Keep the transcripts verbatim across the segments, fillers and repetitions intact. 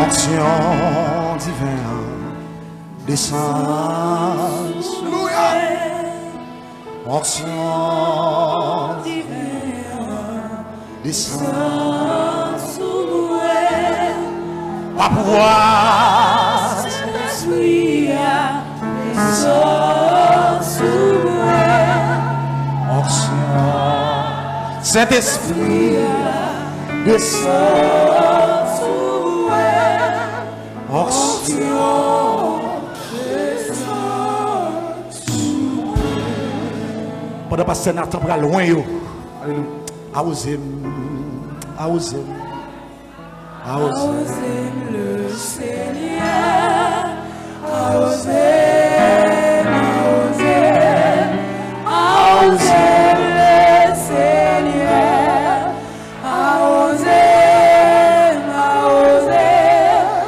Onksyon diven an desann sou mwen. Onksyon diven an desann sou mwen. Pa pouvwa Sentespri a desann sou mwen. Onksyon Sentespri a desann sou mwen. Onksyon desann sou mwen. Pandan pastè Nathan pral lwen yo. Alelouya. Awoze m, awoze m, awoze m. Awoze m, le Seigneur. Awoze m, awoze m, awoze m, le Seigneur. Awoze m, awoze m,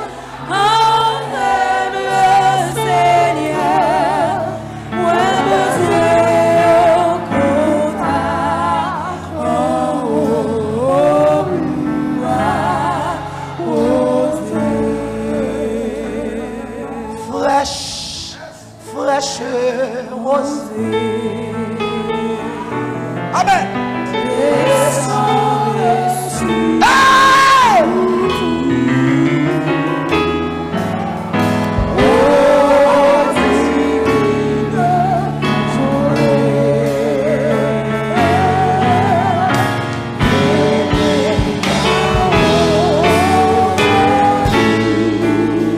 awoze m, le Seigneur. Mwen bezwen yon kontak anwo m, awoze m. Frèch. Frèch woz. Amèn. Hey!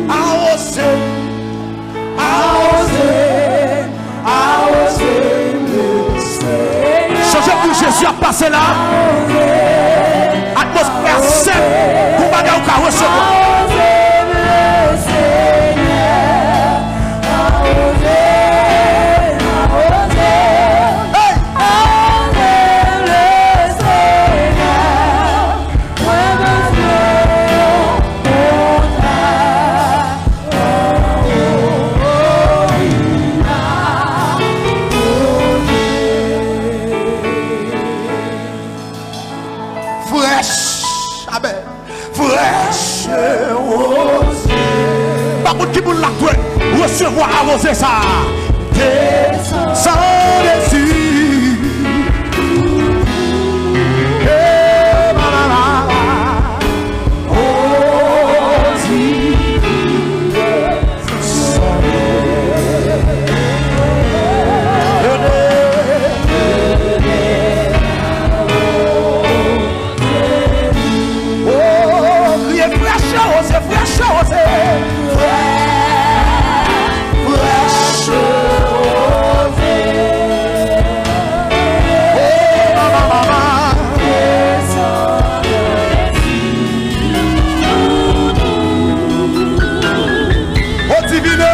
Awoze. Awoze, awoze, le Senyè. Sonje kou Jezi ap pase la, atmosfè a senp, gon bagay ou ka resevwa. Awoze, le Senyè. Awoze, awoze, hey! Awoze, le Senyè. Mwen bezwen yon kontak. Frèch, amèn. Frèch woz. Pa konn ki moun la k dwe resevwa awoze sa a. Desann dezi. Hey, la, la, la, la. Oh, Divine. Oh, kriye, frèch woze, frèch woze. Frèch, frèch woze. Oh, mama, mama. Oh, Divine.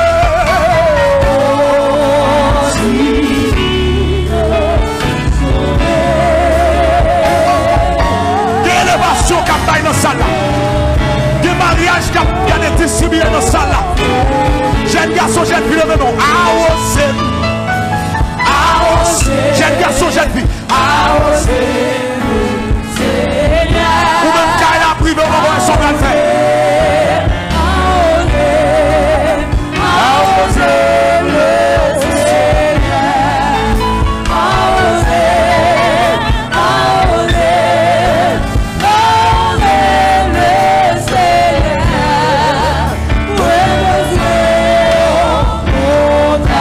Gen elevasyon k ap bay nan sal la. Gen maryaj k ap gade distribiye nan sal la. Jèn gason, jèn fi, leve men w. Awoze. Awoze. Jèn gason, jèn fi. Awoze. Ou menm kay la prive, ou pa konn sa w pral fè. Awoze, awoze, le Senyè. Awoze, awoze, awoze, le Senyè. Mwen bezwen yon kontak.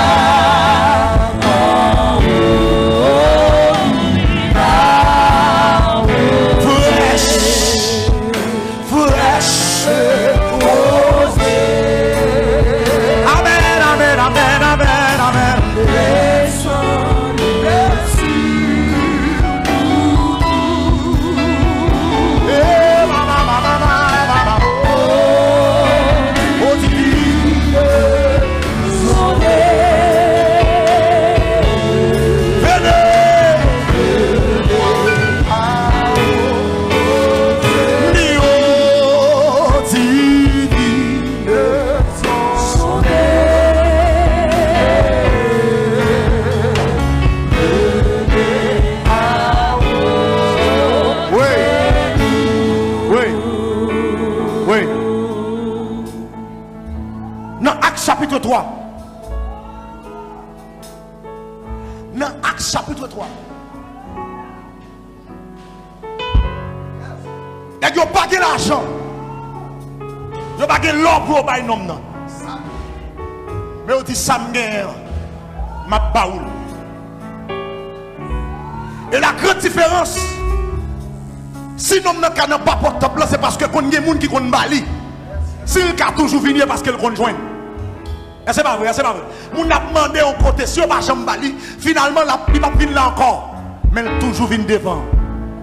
twa. Nan Ak chapit twa. Nèg yo pa gen lajan. Yo pa gen lò pou yo bay nonm nan. Men yo di, "Sa m genyen an, m ap ba ou l." E la gran diferans, si nonm nan ka nan papòt tanp lan, se paske konn gen moun ki konn ba li. Si l ka toujou vini, e paske l konn jwenn. Èske se pa vre? Èske se pa vre? Moun ap mande yon kote, si yo pa janm ba li, finalman, l ap, li p ap vin la ankò. Men l toujou vin devan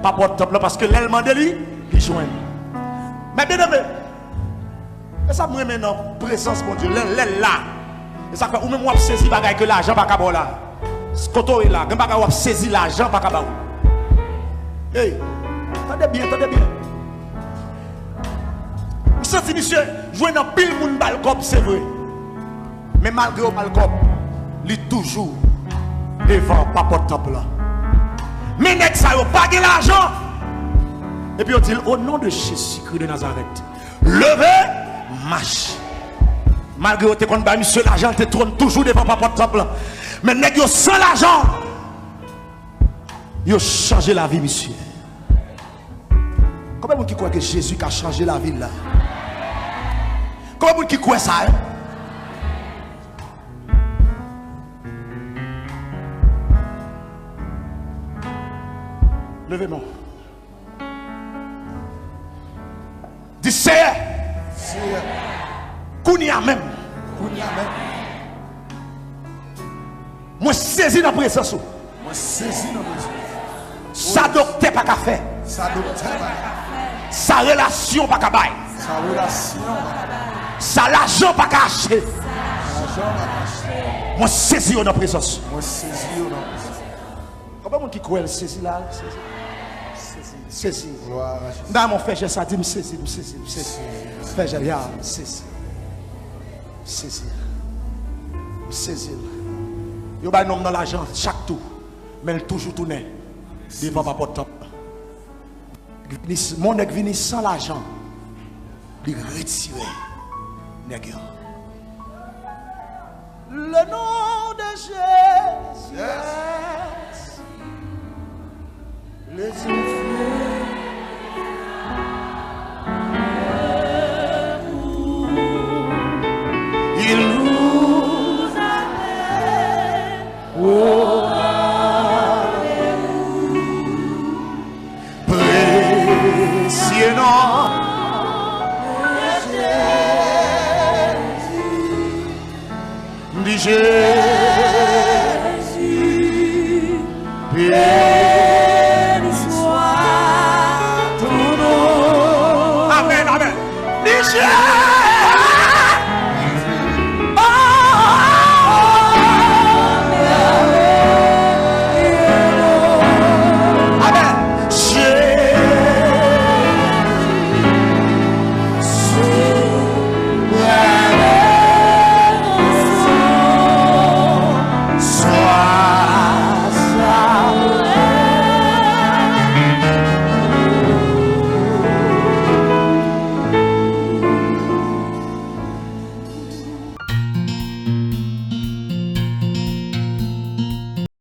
papòt tanp lan, paske lè l mande li, li jwenn. Men byeneme, e sa m renmen nan prezans Bondye, lè, lè l la. E sa k fè ou menm w ap sezi bagay ke lajan pa ka ba w la. Kote w ye la, gen bagay w ap sezi lajan pa ka ba w. Ey, tande byen, tande byen. M santi misye jwenn anpil moun ba l kòb, se vre. Men malgre yo ba l kòb, li toujou devan papòt tanp lan. Men nèg sa yo pa gen lajan. Epi yo di l, "O non de Jezikri de Nazarèt, leve, mache." Malgre yo te konn bay misye lajan, l te tonn toujou devan papòt tanp lan. Men nèg yo san lajan, yo chanje lavi misye. Konbyen moun ki kwè ke Jezi ka chanje lavi l la? Konbyen moun ki kwè sa, en? Leve men w. Di, "Seyè, Seyè, kounye a menm, kounye a menm, mwen sezi nan prezans ou." Mwen sezi nan prezans. Sa doktè pa ka fè. Sa doktè pa ka fè. Sa relasyon pa ka bay. Sa relasyon pa ka bay. Sa lajan pa ka achte. Sa lajan pa ka achte. Mwen sezi yo nan prezans. Mwen sezi yo nan prezans. Konbyen moun ki kwè l sezi la? Sezi. Sezi. Sezi. Glwa a Jezi. Nan, mwen fè jès la, di, "M sezi, m sezi, m sezi." Fè jès, ya, m sezi. M sezi. M sezi l. Yo bay nonm nan lajan chak tou. Men l toujou tounen devan papòt tanp. Vini, mon nèg vini san lajan. Li retire nèg yo. Le nom de Jésus. Yes. Les enfants, il nous appelle. Oh, alléluia. Précieux nom de Jésus, de Jésus.